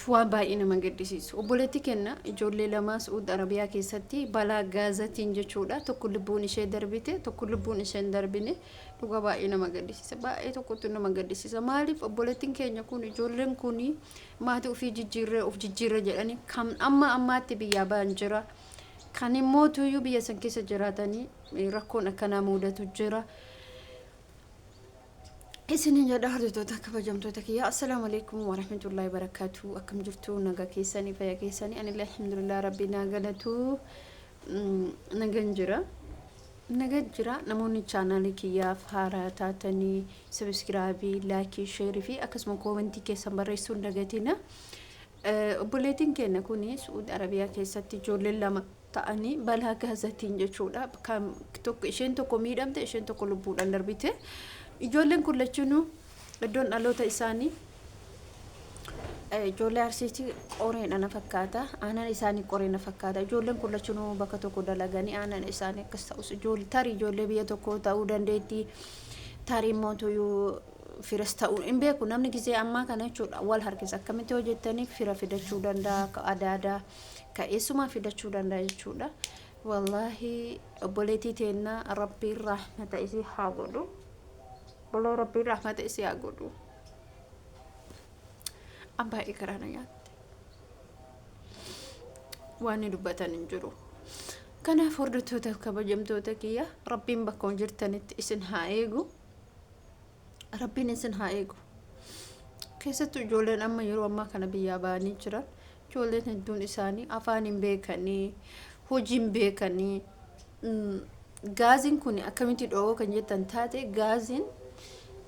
Waan baay'ee nama gaddisiisu. Obboleetti kenna ijoollee lamaa Su'uud Arabiyaa keessatti balaa gaazatiin jechuudha. Tokko lubbuun ishee darbite, tokko lubbuun ishee hin darbine. Dhugaa baay'ee nama gaddisiisa. Baay'ee tokkotti nama gaddisiisa. Maaliif obboleettiin keenya kun, ijoolleen kun maatii ofii jijjiirree of jijjiirree jedhanii kan amma ammaatti biyyaa ba'an jira. Kan immoo tuyyuu biyya san keessa jiraatanii rakkoon akkanaa mudatu jira. Isinin jedha, hordoftoota kabajamtoota kiyya, assalaamu alaikum warahmatullahi wabarakatuh. Akkam jirtu? Nagaa keessanii? Fayyaa keessanii? Anillee alhamdulillah, rabbii naa galatu, nagan jira, nagan jira. Namoonni chaanaalii kiyyaaf haaraa taatanii subscribe, like, share fi akkasuma comment keessan barreessuun dagatina. Obboleettiin keenya kun Su'uud Arabiyaa keessatti ijoolleen lama ta'anii balaa gaazatiin jechuudha. Kan tokko, isheen tokko miidhamte, isheen tokko lubbuudhaan darbite. Ijoolleen kun lachinuu iddoon dhaloota isaanii ijoollee Arsiitti, Qoreedha na fakkaata. Aanaan isaanii Qoree na fakkaata. Ijoolleen kun lachinuu bakka tokko dalaganii aanaan isaanii akkas ta'us, ijoollee tarii ijoollee biyya tokko ta'uu dandeetti. Tarii immoo tuyyuu firas ta'uu hin beeku. Namni gizee ammaa kana jechuudha wal harkisa. Akkamitti hojjettanii fira fidachuu danda'a, ka adaadaa, ka eessumaa fidachuu danda'a jechuudha. Wallaahi obboleettii teennaa rabbiin rahmata isii haa godhu. Wallahi rabbiin rahmata isii haa godhu. An baay'ee garaa na nyaatte. Waan inni dubbatan hin jiru. Kanaaf hordoftoota kabajamtoota kiyya, rabbiin bakka jirtanitti isin haa eegu. Rabbiin isin haa eegu. Keessattuu ijoolleen amma yeroo ammaa kana biyyaa ba'anii jiran, ijoolleen hedduun isaanii afaan hin beekanii, hojii hin beekanii. Gaaziin kun akkamitti dho'oo kan jettan taate, gaaziin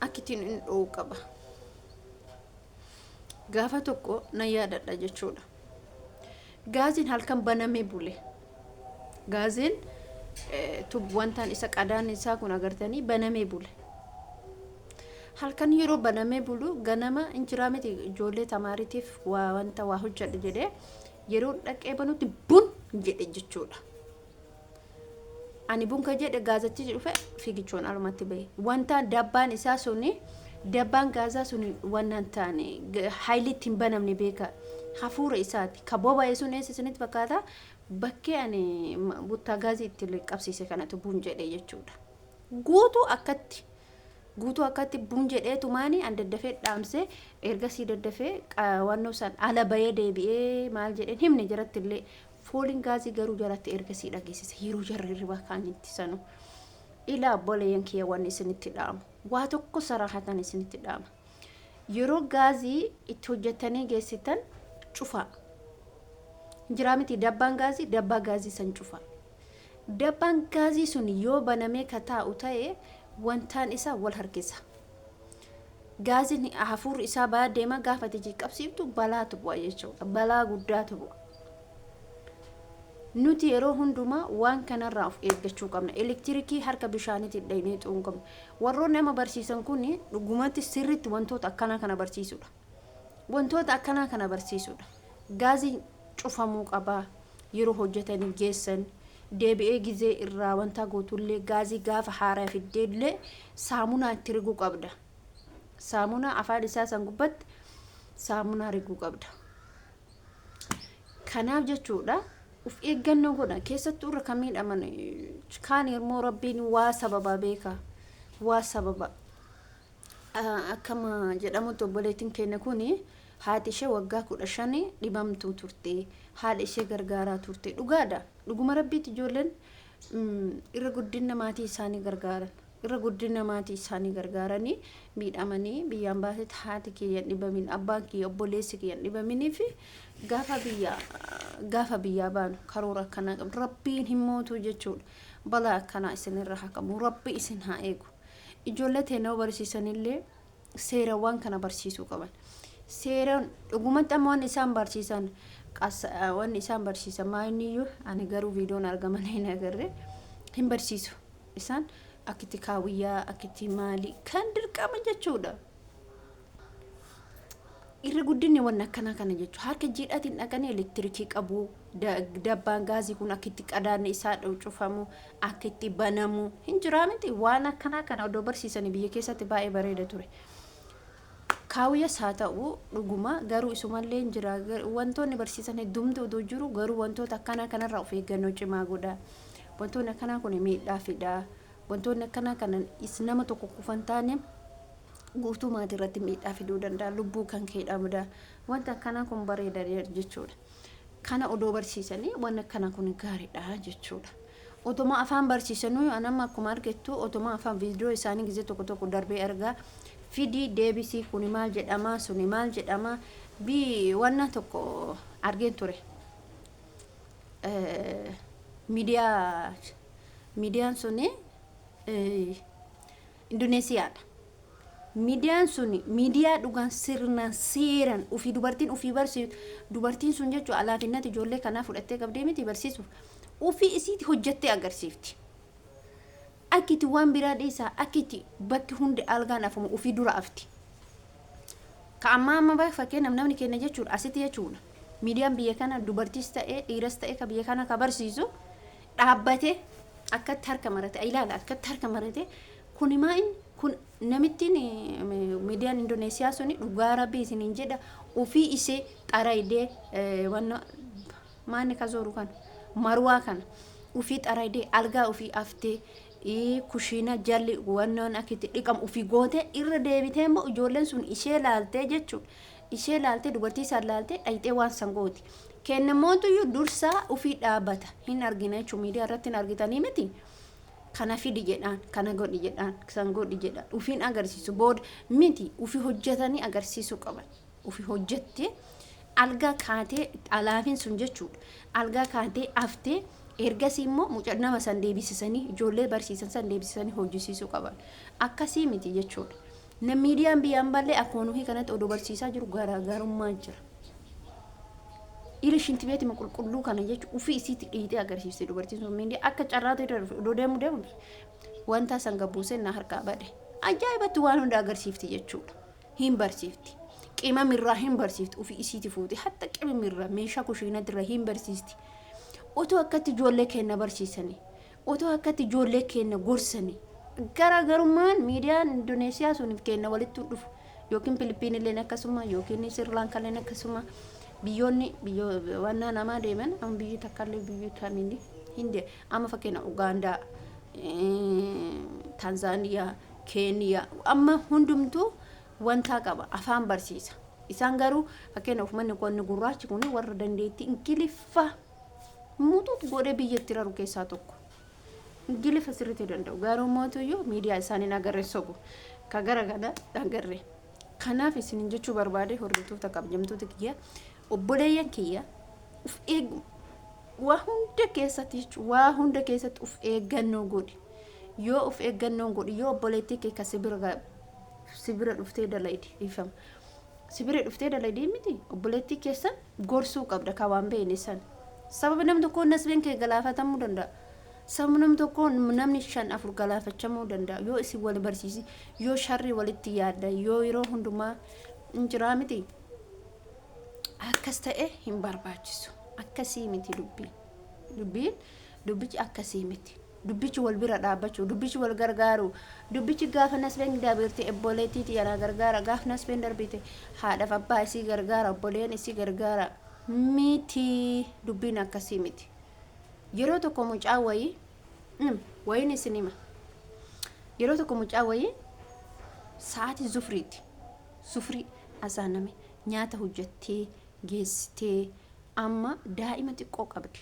akkittiin inni dho'uu qaba. Gaafa tokko nan yaadadha jechuudha. Gaaziin halkan banamee bule. Gaaziin wantaan isa qadaan isaa kun agartanii banamee bule. Halkan yeroo banamee bulu, ganama injiraa miti, ijoollee tamaariitiif waa wanta waa hojjedhe jedhee yeroo dhaqee banutti bun jedhe jechuudha. Ani bunka jedhe, gaazachi dhufe, fiigichoon alumatti bahe. Wanta dabbaan isaa suni, dabbaan gaazaa suni waan hin taane haayilii ittiin banamne beeka. Hafuura isaati. Ka boba'e sun eessa isinitti fakkaata? Bakkee ani buttaa gaazii itti qabsiise kanatu bun jedhe jechuudha. Guutuu akkatti guutuu akkatti bun jedhee tumaani an daddafee dhaamsee, ergasii daddafee wannoo san ala bahee deebi'ee maal jedheen himne jaratti illee. Fooliin gaazii garuu jaratti ergasii dhageessise yeroo jarri hirribaa kaanitti sanu. Ilaa obboleeyyan kiyya, wanni isinitti dhaamu waa tokko saraahatan isinitti dhaama. Yeroo gaazii itti hojjettanii geessitan cufaa. Jiraa miti dabbaan gaazii? Dabbaa gaazii san cufaa. Dabbaan gaazii sun yoo banamee ka taa'u ta'e, wantaan isaa wal harkisa. Gaaziin hafuurri isaa baa deema, gaafa ati qabsiiftu balaatu bu'a jechuudha. Balaa guddaatu bu'a. Nuti yeroo hundumaa waan kanarraa of eeggachuu qabna. Elektirikii harka bishaaniitiin dhaynee xu'uu qabna. Warroonni amma barsiisan kun dhugumatti sirriitti wantoota akkanaa kana barsiisudha. Wantoota akkanaa kana barsiisudha. Gaaziin cufamuu qabaa. Yeroo hojjetanii geessan deebi'ee gizee irraa wanta gootullee, gaazii gaafa haaraa fiddeellee saamunaa itti riguu qabda. Saamunaa afaan isaa san gubbatti saamunaa riguu qabda. Kanaaf jechuudha of eeggannoo godha. Keessattuu irra kan miidhaman kaan immoo rabbiin waa sababa beeka. Waa sababa. Akkama jedhamutti obboleettiin keenya kun haati ishee waggaa 15 dhibamtuu turte. Haadha ishee gargaaraa turte. Dhugaadha. Dhuguma rabbiitti ijoolleen irra guddina maatii isaanii gargaaran. Irra guddina maatii isaanii gargaaranii miidhamanii biyyaan baasetti haati kiyya hin dhibamin, abbaan kiyya, obboleessi kiyya hin dhibaminii fi gaafa biyyaa baanu karoora akkanaa qabdu. Rabbiin hin mootu jechuudha. Balaa akkanaa isinirra haa qabu. Rabbi isin haa eegu. Ijoollee teennoo barsiisanillee seerawwan kana barsiisuu qaban. Seeraan dhugumatti amma wanni isaan barsiisan maayiniyyuu ani garuu viidiyoon argaman hin agarre, hin barsiisu. Isaan akkitti kaawwiyyaa, akkitti maali kan dirqama jechuudha. Irra guddinni wanni akkanaa kana jechuudha. Harka jiidhaatiin dhaqanii elektirikii qabu. Dabbaan gaazii kun akka itti qadaadni isaa cufamu, akka itti banamu hin jiraa miti? Waan akkanaa kana odoo barsiisanii biyya keessatti baay'ee bareeda ture. Kaawiyas haa ta'u dhuguma, garuu isumallee hin jira. Wantoonni barsiisan heddumtu odoo jiru, garuu wantoota akkanaa kanarraa of eeggannoo cimaa godha. Wantoonni akkanaa kun miidhaa fida. Wantoonni akkanaa kana is nama tokko kufan taane guutuu maatii irratti miidhaa fiduu danda'a, lubbuu kan kee dhabda. Wanti akkanaa kun bareeda jechuudha. Kana odoo barsiisanii wanni akkanaa kun gaariidha jechuudha. Otuma afaan barsiisanuu, anamma akkuma argettu otuma afaan viidiyoo isaanii gizee tokko tokko darbee argaa, fidii deebisii, kuni maal jedhama, suni maal jedhama, bi wanna tokko argeen ture. Miidiyaan suni Indoneesiyaadha. Miidiyaan sun miidiyaa dhugaan sirnaan seeran ofii dubartiin ofii barsiiftu. Dubartiin sun jechuun alaafinnati ijoollee kanaa fudhattee qabdee miti barsiisuuf, ofii isiiti hojjettee agarsiifti. Akkiti waan biraa dhiisaa, akkiti bakki hundi algaan afamu ofii dura afti. Ka ammaa amma fakkeenyaaf namni keenya jechuudha asitti jechuudha. Miidiyaan biyya kana dubartiis ta'ee dhiiras ta'ee ka biyya kana ka barsiisu dhaabbatee akkatti harka marate, ilaala, akkatti harka marate. Kuni maa inni kun namittiin miidiyaan Indoneesiyaa suni, dhugaa Rabbii isiniin jedha, ofii isee xaraydee wanna maanni ka zooru kana marwaa kana ofii xaraydee, algaa ofii aftee, kushiina jalli wannoon akkitti dhiqamu ofii goote, irra deebitee immoo ijoolleen sun ishee laaltee jechuudha. Ishee laaltee, dubartii isaan laaltee dhayxee waan san gooti. Kennamootuyyuu dursaa ofii dhaabbata hin argina jechuudha, miidiyaa irratti hin argitanii miti. Kana fidi jedhaan, kana godhi jedhaan, san godhi jedhaan, ofiin agarsiisu booda miti, ofii hojjetanii agarsiisuu qaban. Ofii hojjettee algaa kaatee alaafin sun jechuudha. Algaa kaatee aftee, ergasii immoo mucaa nama san deebisisanii, ijoollee barsiisan san deebisisanii hojjisiisuu qaban. Akkasii miti jechuudha. Na miidiyaan biyyaan ballee akkuma nuyi kanatti oduu barsiisaa jiru garaagarummaa jira. Ila shintibeetima qulqulluu kana jechuun ofii isiitti dhiitee agarsiifte dubartiin sun miidiyaa akka carraatu irra dhufe odoo deemu deemu wanta san gabbuusee na harkaa bade. Ajaa'ibatti waan hunda agarsiifti jechuudha. Hin barsiifti. Qimamirraa hin barsiifti, ofii isiiti fuute hatta qimamirraa meeshaa kushiinatirraa hin barsiisti. Otoo akkatti ijoollee keenya barsiisanii, otoo akkatti ijoollee keenya gorsanii, garaagarummaan miidiyaan Indoneesiyaa suniif keenya walitti dhufu, yookiin Filipiinilleen akkasuma, yookiin Sirlaankaalleen akkasuma, biyyoonni wannaa namaa deeman amma biyyi takkaallee biyyi kamiini hindi amma fakkeenya Ugaandaa, Taanzaaniyaa, Keeniyaa, amma hundumtuu wantaa qaba, afaan barsiisa. Isaan garuu fakkeenya uummanni qonni gurraachi kun warra dandeettii Ingiliffaa mutuut godhee biyyatti raru keessaa tokko. Ingiliffa sirriitti danda'u. Garuu mootuyyuu miidiyaa isaaniin agarre, sobu. Ka gara kana agarre. Kanaaf isinin jechuu barbaade, hordoftoota kabajamtoota kiyya, obboleeyyan kiyya, uf eegu waa hunda keessatti jechuun, waa hunda keessatti uf eeggannoo godhi. Yoo uf eeggannoo godhi, yoo obboleettii kee ka si bira dhuftee dalaydi, dhiifama. Si bira dhuftee dalaydi miti, obboleettii keessan gorsuu qabda ka waan beekne san. Sababa namni tokko nasbeen kee galaafatamuu danda'a. Sababa namni tokko namni shan afur galaafachamuu danda'a. Yoo isin wal barsiisi, yoo sharri walitti yaadda, yoo yeroo hundumaa hin jiraa miti. Akkas ta'e hin barbaachisu. Akkasii miti dubbiin. Dubbiin dubbichi akkasii miti. Dubbichi wal bira dhaabbachuu, dubbichi wal gargaaru, dubbichi gaafa nasbeen dabirte obboleettiiti yana gargaara, gaafa nasbeen darbite haadhaaf abbaa isii gargaara, obboleen isii gargaara miti, dubbiin akkasii miti. Yeroo tokko mucaa wayii wayiin isin hima. Yeroo tokko mucaa wayii sa'aatii zufriiti. Zufrii azaaname, nyaata hojjettee geessitee, amma daa'ima xiqqoo qabdi.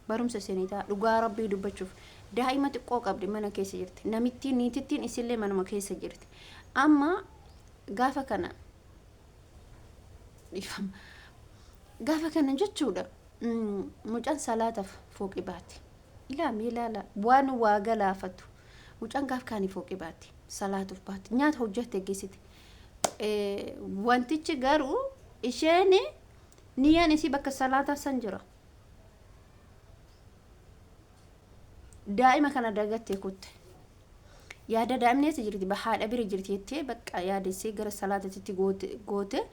Barumsa isinii ta'a, dhugaa Rabbii dubbachuuf, daa'ima xiqqoo qabdi, mana keessa jirti. Namittiin niitittiin isillee manuma keessa jirti. Amma gaafa kana, dhiifama, gaafa kana jechuudha, mucaan salaataaf fooqi baate. Ilaa mee ilaala waan waa galaafatu. Mucaan gaaf kaanii fooqi baate, salaatuuf baate, nyaata hojjette geessite. Wantichi garuu isheen niyyaan isii bakka salaataa san jira. Daa'ima kana dagattee kutte. Yaada daa'imni eessa jirti? Haadha bira jirti jettee bakka yaadessee gara salaatatti goote.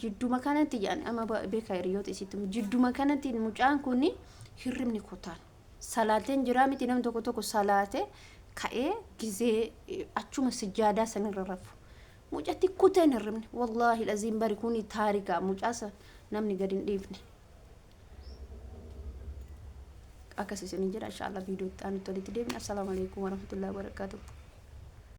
Jidduma kanatti jedhan amma beekaa hiriyoota isiitti, jidduma kanatti mucaan kun hirribni kutaan. Salaateen jiraa miti, namni tokko tokko salaate ka'ee gizee achuma sijjaadaa sanirra rafu. Mucatti kuteen hirribne wallaahi laziin bari kuni taarika mucaasa namni gadi hin dhiifne. Akkas isinin jedha, inshaallah viidiyoo itti aanutti walitti deebina. Assalaamu alaikum warahmatullahi wabarakatuh.